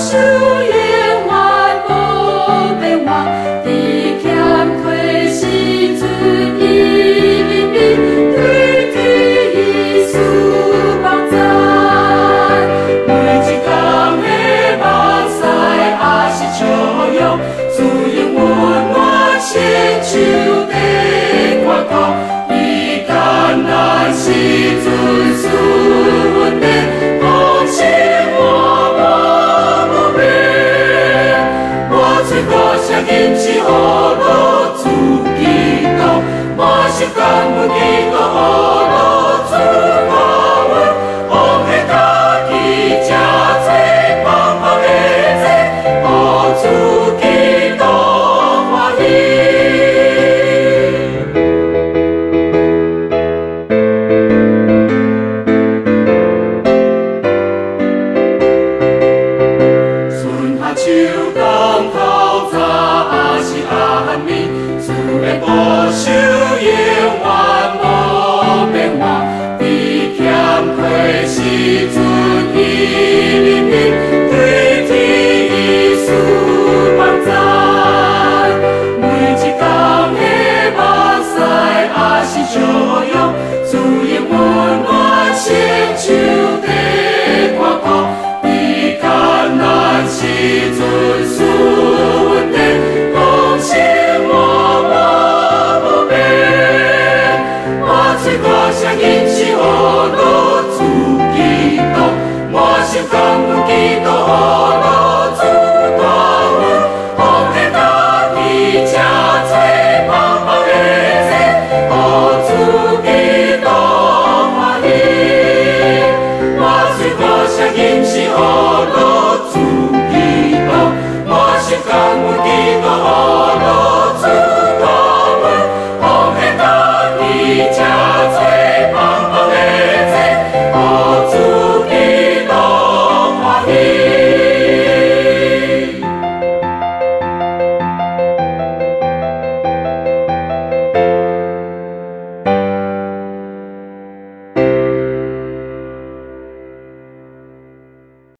守永遠無變換，佇欠缺時陣，伊敏敏對主耶穌幫贊。每一工的目屎也是笑容，主用溫暖親像地看顧，伊艱難時陣賜恩典，放心我無無變。我吹鼓聲音是予落主基督，我是感恩基督予落主顧阮，往彼家己吃做邦邦的祭，予主基督歡喜。春夏秋冬透早也是暗暝，主的保守永遠無變換，佇欠缺時陣，伊